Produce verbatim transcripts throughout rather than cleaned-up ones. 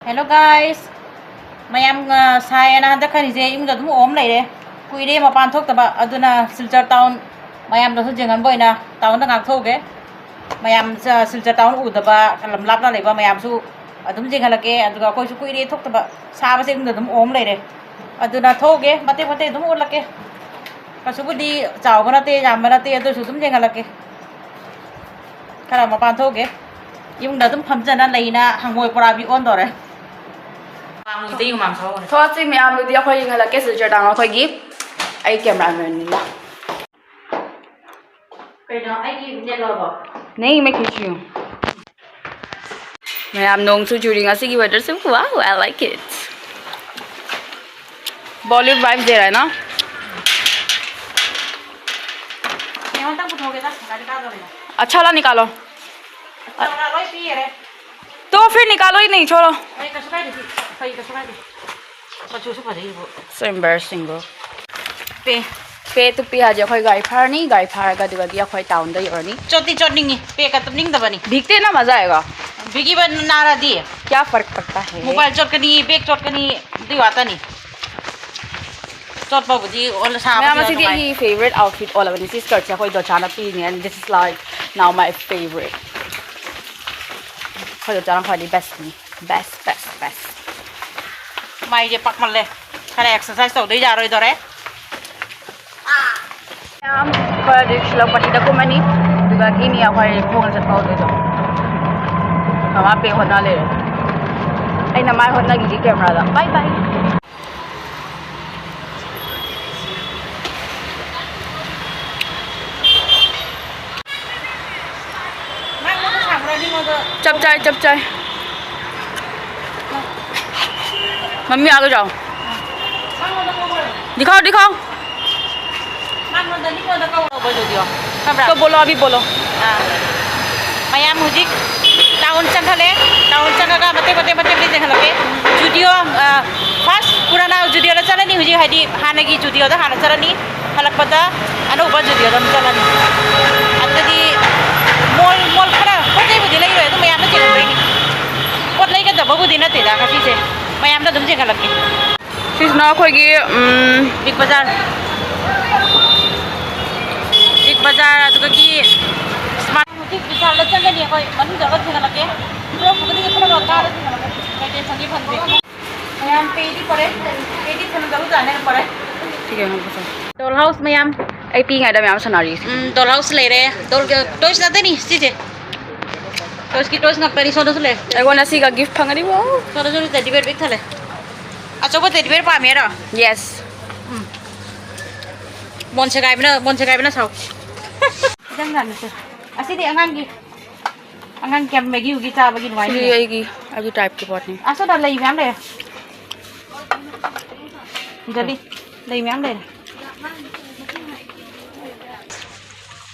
Hello guys, ꯃꯌꯥꯝ, ꯑ, ꯁꯥꯏꯌꯦꯅ ꯍꯟꯗꯛ ꯈꯟꯅꯤꯁꯦ ꯏꯃꯨꯡꯗ ꯑꯗꯨꯝ ꯑꯣꯝ ꯂꯩꯔꯦ꯫ ꯀꯨꯏꯔꯦ ꯃꯄꯥꯟ ꯊꯣꯛꯇꯕ, ꯑꯗꯨꯅ ꯁꯤꯜꯆꯔ ꯇꯥꯎꯟ ꯃꯌꯥꯝꯗꯁꯨ ꯌꯦꯡꯍꯟꯕ ꯑꯣꯏꯅ ꯇꯥꯎꯟꯗ ꯉꯥꯛ ꯊꯣꯛꯎꯒꯦ꯫ ꯃꯌꯥꯝ ꯁ-, ꯁꯤꯜꯆꯔ ꯇꯥꯎꯟ ꯎꯗꯕ, ꯂꯝ ꯂꯥꯞꯅ ꯂꯩꯕ ꯃꯌꯥꯝꯁꯨ ꯑꯗꯨꯝ ꯌꯦꯡꯍꯜꯂꯛꯀꯦ꯫ ꯑꯗꯨꯒ ꯑꯩꯈꯣꯏꯁꯨ ꯀꯨꯏꯔꯦ ꯊꯣꯛꯇꯕ, ꯁꯥꯕꯁꯦ ꯏꯃꯨꯡꯗ ꯑꯗꯨꯝ ꯑꯣꯝ ꯂꯩꯔꯦ꯫ ꯑꯗꯨꯅ ꯊꯣꯛꯎꯒꯦ, ꯃꯇꯦꯛ ꯃꯇꯦꯛ ꯑꯗꯨꯝ ꯎꯠꯂꯛꯀꯦ꯫ ꯀꯩꯁꯨꯕꯨꯗꯤ ꯆꯥꯎꯕ ꯅꯠꯇꯦ, ꯌꯥꯝꯕ ꯅꯠꯇꯦ, ꯑꯗꯨꯁꯨ ꯑꯗꯨꯝ ꯌꯦꯡꯍꯜꯂꯛꯀꯦ꯫ ꯈꯔ ꯃꯄꯥꯟ ꯊꯣꯛꯎꯒꯦ꯫ ꯏꯃꯨꯡꯗ ꯑꯗꯨꯝ ꯐꯝꯖꯅ ꯂꯩꯅ ꯍꯪꯉꯣꯏ ꯄꯨꯔꯥꯕꯤ ꯑꯣꯟꯗꯧꯔꯦ꯫ ꯊꯣꯛꯂꯛꯁꯤ ꯃꯌꯥꯝꯗꯨꯗꯤ ꯑꯩꯈꯣꯏ ꯌꯦꯡꯍꯜꯂꯛꯀꯦ ꯁꯤꯜꯆꯔ ꯇꯥꯎꯟ ꯑꯩꯈꯣꯏꯒꯤ꯫ ꯑꯩ ꯀꯦꯃꯦꯔꯥꯃꯦꯟꯅꯤꯅ꯫ ꯀꯩꯅꯣ ꯑꯩꯒꯤ ꯅꯦꯠꯂꯣꯕꯣ? ꯅꯦ, ꯃꯦ ꯈꯤꯆꯨ꯫ ꯃꯌꯥꯝ ꯅꯣꯡꯁꯨ ꯆꯨꯔꯤ ꯉꯁꯤꯒꯤ ꯋꯦꯗꯔꯁꯦ꯫ Wow, I like it. Bollywood vibes ꯗꯦ ꯔꯥꯏꯅꯣ꯫ ꯌꯦꯡꯉꯣ, ꯑꯝꯇꯪ ꯄꯨꯊꯣꯛꯀꯦꯗ, ꯒꯥꯔꯤ ꯀꯥꯗꯧꯔꯦ꯫ अच्छा वाला निकालो। ꯆꯥꯎꯔꯥ ꯂꯣꯏ ꯄꯤꯈꯔꯦ꯫ तो फिर निकालो ही नहीं, छोड़ो। ꯑꯩ ꯀꯩꯁꯨ ꯀꯥꯏꯗꯦ, ꯁꯤ ꯐꯩ, ꯀꯩꯁꯨ ꯀꯥꯏꯗꯦ꯫ ꯃꯆꯨꯁꯨ ꯐꯖꯩꯕꯣ꯫ So embarrassing, bro꯫ ꯄꯦ꯫ ꯄꯦ ꯇꯨ ꯄꯦ ꯍꯥꯏꯁꯦ ꯑꯩꯈꯣꯏ ꯒꯥꯔꯤ ꯐꯥꯔꯅꯤ, ꯒꯥꯔꯤ ꯐꯥꯔꯒ ꯑꯗꯨꯒꯗꯤ ꯑꯩꯈꯣꯏ ꯇꯥꯎꯟꯗ ꯌꯧꯔꯅꯤ꯫ ꯆꯣꯠꯇꯤ ꯆꯣꯠꯅꯤꯡꯉꯤ, ꯄꯦꯛꯀ ꯇꯨꯝꯅꯤꯡꯗꯕꯅꯤ꯫ भीगते ना मजा आएगा। भिगी ꯕ ꯅꯥꯔꯗꯤ? क्या फर्क पड़ता है? ꯃꯣꯕꯥꯏꯜ ꯆꯣꯠꯀꯅꯤ, ꯕꯦꯛ ꯆꯣꯠꯀꯅꯤ, ꯑꯗꯨꯏ ꯋꯥꯇꯅꯤ꯫ ꯆꯣꯠꯄꯕꯨꯗꯤ ꯑꯣꯜ ꯁꯥꯕ ꯃꯌꯥꯝ ꯑꯁꯤꯗꯤ ꯅꯨꯡꯉꯥꯏ꯫ ꯑꯩꯒꯤ favorite outfit ꯑꯣꯜꯂꯕꯅꯤ꯫ ꯁꯤ skirtꯁꯦ ꯑꯩꯈꯣꯏ ꯗꯣꯆꯥꯅ ꯄꯤꯔꯤꯅꯦ, and this is like now my favorite꯫ ꯑꯩꯈꯣꯏ ꯗꯣꯆꯥꯅ ꯈ꯭ꯋꯥꯏꯗꯒꯤ bestꯅꯤ꯫ Best, best, best꯫ ꯃꯥꯏꯁꯦ ꯄꯥꯛꯃꯜꯂꯦ꯫ ꯈꯔ exercise ꯇꯧꯗ ꯌꯥꯔꯣꯏꯗꯣꯔꯦ꯫ ꯃꯌꯥꯝ ꯈꯔꯗꯤ ꯁꯤꯂꯣꯡ ꯄꯥꯔꯇꯤꯗ ꯀꯨꯝꯃꯅꯤ꯫ ꯑꯗꯨꯒ ꯒꯤꯅꯤ ꯑꯩꯈꯣꯏ ꯈꯣꯡꯅ ꯆꯠꯄ ꯍꯧꯗꯣꯏꯗꯣ꯫ ꯃꯃꯥ ꯄꯦ ꯍꯣꯠꯅ ꯂꯩꯔꯦ꯫ ꯑꯩꯅ ꯃꯥꯏ ꯍꯣꯠꯅꯈꯤꯒꯦ ꯀꯦꯃꯦꯔꯥꯗ꯫ Bye bye꯫ ꯆꯞ ꯆꯥꯏ, ꯆꯞ ꯆꯥꯏ꯫ मम्मी आगे जाओ। दिखाओ, दिखाओ। तो बोलो, अभी बोलो। ꯑꯥ꯫ ꯃꯌꯥꯝ ꯍꯧꯖꯤꯛ ꯇꯥꯎꯟ ꯆꯪꯈꯠꯂꯦ꯫ ꯇꯥꯎꯟ ꯆꯪꯉꯒ ꯃꯇꯦꯛ ꯃꯇꯦꯛ ꯃꯇꯦꯛ ꯃꯇꯦꯛ ꯆꯪꯈꯠꯂꯛꯀꯦ꯫ ꯖꯨꯗꯤꯑꯣ, ꯑꯥ, ꯐꯥꯔꯁ ꯄꯨꯔꯥꯅꯥ ꯖꯨꯗꯤꯑꯣꯗ ꯆꯠꯂꯅꯤ ꯍꯧꯖꯤꯛ, ꯍꯥꯏꯗꯤ ꯍꯥꯟꯅꯒꯤ ꯖꯨꯗꯤꯑꯣꯗ ꯍꯥꯟꯅ ꯆꯠꯂꯅꯤ꯫ ꯍꯜꯂꯛꯄꯗ ꯑꯅꯧꯕ ꯖꯨꯗꯤꯑꯣꯗ ꯑꯃꯨꯛ ꯆꯠꯂꯅꯤ꯫ ꯑꯗꯨꯗꯒꯤ ꯃꯣꯜ, ꯃꯣꯜ ꯈꯔ ꯄꯣꯠ ꯆꯩꯕꯨꯗꯤ ꯂꯩꯔꯣꯏ, ꯑꯗꯨ ꯃꯌꯥꯝꯗ ꯆꯦꯜꯍꯟꯗꯣꯏꯅꯤ꯫ ꯄꯣꯠ ꯂꯩꯒꯗꯕ ꯐꯠꯇꯕꯕꯨꯗꯤ ꯅꯠꯇꯦꯗ ꯉꯁꯤꯁꯦ, ꯃꯌꯥꯝꯗ ꯑꯗꯨꯝ ꯆꯦꯟꯈꯠꯂꯛꯀꯦ꯫ ꯁꯤꯁꯤꯅ ꯑꯩꯈꯣꯏꯒꯤ, ꯎꯝ, ꯕꯤꯛ ꯕꯖꯥꯔ, ꯕꯤꯛ ꯕꯖꯥꯔ, ꯑꯗꯨꯗꯒꯤ ꯁ꯭ꯃꯥꯔꯠ ꯍꯧꯖꯤꯛ ꯕꯤꯁꯥꯜꯗ ꯆꯪꯒꯅꯤ ꯑꯩꯈꯣꯏ, ꯃꯅꯨꯡꯗ ꯑꯃ ꯊꯦꯡꯅꯔꯛꯀꯦ꯫ ꯕ꯭ꯂꯣꯛ ꯈꯨꯗꯤꯡꯒꯤ ꯄꯨꯝꯅꯃꯛ ꯀꯥꯔ ꯊꯦꯡꯅꯔꯛꯀꯦ꯫ ꯀꯩꯀꯩ ꯐꯪꯉꯤ ꯐꯪꯗꯦ꯫ ꯃꯌꯥꯝ ꯄꯦꯗꯤ ꯄꯔꯦ, ꯄꯦꯗꯤ ꯊꯝꯗꯧ ꯇꯥꯅꯦ ꯄꯔꯦ꯫ ꯁꯤ ꯀꯩꯅꯣ ꯄꯨꯊꯣꯛ꯫ ꯗꯣꯜ ꯍꯥꯎꯁ ꯃꯌꯥꯝ꯫ ꯑꯩ ꯄꯤꯛꯏꯉꯩꯗ ꯃꯌꯥꯝ ꯁꯥꯟꯅꯔꯤ꯫ ꯎꯝ, ꯗꯣꯜ ꯍꯥꯎꯁ ꯂꯩꯔꯦ꯫ ꯗꯣꯜ, ꯇꯣꯏꯁ ꯉꯥꯛꯇꯅꯤ ꯁꯤꯁꯦ꯫ ꯇꯣꯏꯁꯀꯤ ꯇꯣꯏꯁ ꯉꯥꯛꯇꯅꯤ, ꯁꯣꯝꯗꯁꯨ ꯂꯩ꯫ ꯑꯩꯉꯣꯟꯗ ꯁꯤꯒ ꯒꯤꯐ ꯐꯪꯒꯅꯤ, ꯋꯥꯎ꯫ ꯁꯣꯝꯗꯁꯨ ꯇꯦꯗꯤ ꯕꯤꯌꯔ ꯄꯤꯛ ꯊꯜꯂꯦ꯫ ꯑꯆꯧꯕ ꯇꯦꯗꯤ ꯕꯤꯌꯔ ꯄꯥꯝꯃꯦ ꯍꯥꯏꯔꯣ? ꯌꯦꯁ꯫ ꯎꯝ꯫ ꯃꯣꯟ ꯁꯦꯒꯥꯏꯕꯅ, ꯃꯣꯟ ꯁꯦꯒꯥꯏꯕꯅ ꯁꯥꯎ꯫ ꯈꯤꯇꯪ ꯉꯥꯟꯕꯁꯦ꯫ ꯑꯁꯤꯗꯤ ꯑꯉꯥꯡꯒꯤ, ꯑꯉꯥꯡ ꯀꯌꯥꯝ ꯃꯦꯒꯤ ꯎꯒꯤ ꯆꯥꯕꯒꯤ ꯁꯤ ꯅꯨꯡꯉꯥꯏꯅꯤꯅꯦ꯫ ꯑꯩꯒꯤ, ꯑꯩꯒꯤ ꯇꯥꯏꯞꯀꯤ ꯄꯣꯠꯅꯤ꯫ ꯑꯁꯣꯝꯗ ꯂꯩ ꯃꯌꯥꯝ ꯂꯩꯔꯦ꯫ ꯖꯂꯤ, ꯂꯩ ꯃꯌꯥꯝ ꯂꯩꯔꯦ꯫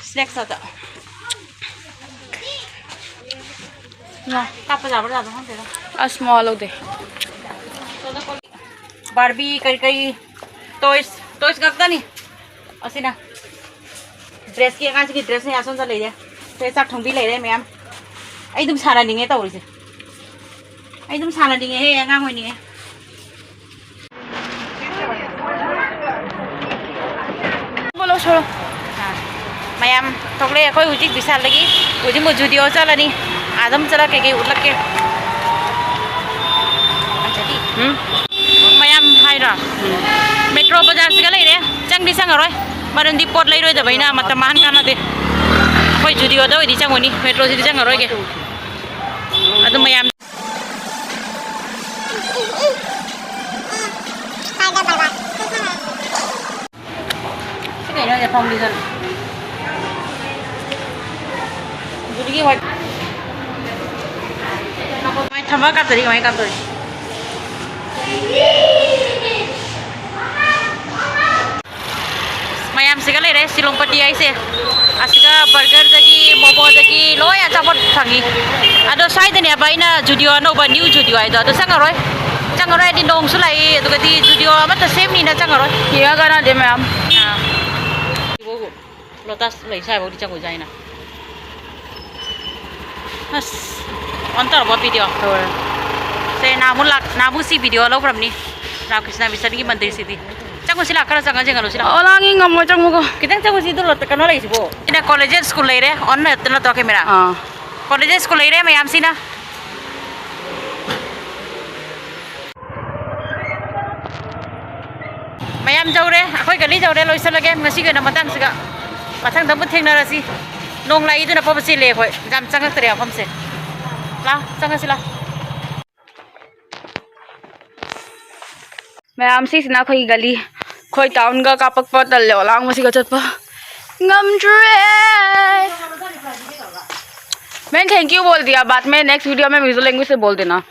ꯁ꯭ꯅꯦꯛꯁ ꯉꯥꯛꯇ꯫ ꯏꯃꯥ, ꯀꯥꯞꯄ ꯌꯥꯕ꯭ꯔꯥ ꯌꯥꯗꯕ꯭ꯔꯥ ꯈꯪꯗꯦꯗ꯫ ꯑꯁ, ꯃꯋꯥ ꯂꯧꯗꯦ꯫ ꯕꯥꯔꯕꯤ ꯀꯔꯤ ꯀꯔꯤ ꯇꯣꯏꯁ, ꯇꯣꯏꯁ ꯉꯥꯛꯇꯅꯤ꯫ ꯑꯁꯤꯅ ꯗ꯭ꯔꯦꯁꯀꯤ, ꯑꯉꯥꯡꯁꯤꯒꯤ ꯗ꯭ꯔꯦꯁꯅꯦ ꯑꯁꯣꯝꯗ ꯂꯩꯔꯦ꯫ ꯁꯤꯗ ꯆꯥꯛ ꯊꯣꯡꯕꯤ ꯂꯩꯔꯦ ꯃꯌꯥꯝ꯫ ꯑꯩ ꯑꯗꯨꯝ ꯁꯥꯟꯅꯅꯤꯡꯉꯦ ꯇꯧꯔꯤꯁꯦ꯫ ꯑꯩ ꯑꯗꯨꯝ ꯁꯥꯟꯅꯅꯤꯡꯉꯦꯍꯦ, ꯑꯉꯥꯡ ꯑꯣꯏꯅꯤꯡꯉꯦ꯫ ꯃꯌꯥꯝ ꯊꯣꯛꯂꯛꯑꯦ꯫ ꯑꯩꯈꯣꯏ ꯍꯧꯖꯤꯛ ꯕꯤꯁꯥꯜꯗꯒꯤ ꯍꯧꯖꯤꯛ ꯑꯃꯨꯛ ꯖꯨꯗꯤꯑꯣ ꯆꯠꯂꯅꯤ꯫ ꯑꯗꯨꯝ ꯆꯠꯂ ꯀꯩꯀꯩ ꯎꯠꯂꯛꯀꯦ꯫ ꯎꯝ? ꯃꯌꯥꯝ ꯍꯥꯏꯔꯣ? ꯎꯝ꯫ ꯃꯦꯇ꯭ꯔꯣ ꯕꯖꯥꯔꯁꯤꯒ ꯂꯩꯔꯦ꯫ ꯆꯪꯗꯤ ꯆꯪꯉꯔꯣꯏ꯫ ꯃꯔꯝꯗꯤ ꯄꯣꯠ ꯂꯩꯔꯣꯏꯗꯕꯅꯤꯅ ꯃꯇꯝ ꯃꯥꯡꯍꯟ ꯀꯥꯟꯅꯗꯦ꯫ ꯑꯩꯈꯣꯏ ꯖꯨꯗꯤꯑꯣꯗ ꯑꯣꯏꯗꯤ ꯆꯪꯉꯨꯅꯤ꯫ ꯃꯦꯇ꯭ꯔꯣꯁꯤꯗꯤ ꯆꯪꯉꯔꯣꯏꯒꯦ꯫ ꯑꯗꯨ ꯃꯌꯥꯝ ꯁꯤ ꯀꯩꯅꯣ ꯍꯥꯏꯁꯦ? ꯐꯥꯎꯟꯗꯦꯁꯟ꯫ ꯖꯨꯂꯤꯒꯤ ꯋꯥꯏꯠ꯫ ꯃꯥꯏ ꯊꯝꯃꯒ ꯀꯥꯞꯇ꯭ꯔꯗꯤ ꯀꯃꯥꯏꯅ ꯀꯥꯞꯇꯣꯔꯤ? ꯃꯌꯥꯝꯁꯤꯒ ꯂꯩꯔꯦ ꯁꯤꯂꯣꯡꯄꯇꯤ ꯍꯥꯏꯁꯦ꯫ ꯑꯁꯤꯗ ꯕꯔꯒꯔꯗꯒꯤ, ꯃꯣꯃꯣꯗꯒꯤ ꯂꯣꯏ ꯑꯆꯥꯄꯣꯠ ꯐꯪꯉꯤ꯫ ꯑꯗꯣ ꯁ꯭ꯋꯥꯏꯗꯅꯦꯕ ꯑꯩꯅ ꯖꯨꯗꯤꯑꯣ ꯑꯅꯧꯕ, ꯅ꯭ꯌꯨ ꯖꯨꯗꯤꯑꯣ ꯍꯥꯏꯗꯣ, ꯑꯗꯣ ꯆꯪꯉꯔꯣꯏ꯫ ꯆꯪꯉꯔꯣꯏ ꯍꯥꯏꯗꯤ ꯅꯣꯡꯁꯨ ꯂꯥꯛꯏ, ꯑꯗꯨꯒꯗꯤ ꯖꯨꯗꯤꯑꯣ ꯑꯃꯠꯇ ꯁꯦꯝꯅꯤꯅ ꯆꯪꯉꯔꯣꯏ꯫ ꯌꯦꯡꯉ ꯀꯥꯟꯅꯗꯦ ꯃꯌꯥꯝ꯫ ꯑꯥ꯫ ꯂꯣꯇꯁ ꯂꯩ ꯁ꯭ꯋꯥꯏꯐꯥꯎꯗꯤ ꯆꯪꯉꯣꯏꯁꯦ ꯍꯥꯏꯅ꯫ ꯑꯁ, ꯑꯣꯟ ꯇꯧꯔꯕꯣ ꯚꯤꯗꯤꯑꯣ? ꯇꯧꯔꯦ꯫ ꯁꯦ, ꯅꯍꯥꯟꯃꯨꯛ ꯂꯥꯛ-, ꯅꯍꯥꯟꯃꯨꯛ ꯁꯤ video ꯂꯧꯈ꯭ꯔꯕꯅꯤ꯫ ꯔꯥꯝꯀ꯭ꯔꯤꯁꯅ ꯃꯤꯁꯟꯒꯤ ꯃꯟꯗꯤꯔꯁꯤꯗꯤ꯫ ꯆꯪꯉꯨꯁꯤ ꯂꯥꯛ, ꯈꯔ ꯆꯪꯉ ꯌꯦꯡꯍꯜꯂꯨꯁꯤ ꯂꯥꯛ꯫ ꯑꯣꯂꯥꯡꯒꯤ ꯉꯝꯃꯣꯏ, ꯆꯪꯉꯨꯀꯣ꯫ ꯈꯤꯇꯪ ꯆꯪꯉꯨꯁꯤ, ꯑꯗꯨ ꯂꯣꯠꯇ ꯀꯩꯅꯣ ꯂꯩꯁꯤꯕꯣ꯫ ꯁꯤꯅ college school ꯂꯩꯔꯦ, on ꯅꯠꯇ꯭ꯔꯣ camera? ꯑꯥ꯫ College school ꯂꯩꯔꯦ ꯃꯌꯥꯝꯁꯤꯅ꯫ ꯃꯌꯥꯝ ꯌꯧꯔꯦ, ꯑꯩꯈꯣꯏ ꯒꯂꯤ ꯌꯧꯔꯦ, ꯂꯣꯏꯁꯤꯜꯂꯒꯦ ꯉꯁꯤꯒꯤ ꯑꯣꯏꯅ ꯃꯇꯥꯡꯁꯤꯒ꯫ ꯃꯊꯪꯗ ꯑꯃꯨꯛ ꯊꯦꯡꯅꯔꯁꯤ꯫ ꯅꯣꯡ ꯂꯥꯛꯏꯗꯨꯅ ꯄꯣꯠ ꯆꯦꯜꯂꯦ ꯑꯩꯈꯣꯏ꯫ ꯌꯥꯝ ꯆꯪꯉꯛꯇ꯭ꯔꯦ ꯃꯐꯝꯁꯦ꯫ ꯂꯥ, ꯆꯪꯉꯁꯤ ꯂꯥ꯫ ꯃꯌꯥꯝ, ꯁꯤꯁꯤꯅ ꯑꯩꯈꯣꯏꯒꯤ ꯒꯂꯤ꯫ ꯑꯩꯈꯣꯏ townꯒ ꯀꯥꯞꯄꯛꯄ ꯇꯜꯂꯦ, ꯑꯣꯂꯥꯡꯕꯁꯤꯒ ꯆꯠꯄ ꯉꯝꯗ꯭ꯔꯦ꯫ मैंने thank you बोल दिया, बाद में next video में मिजो language से बोल देना।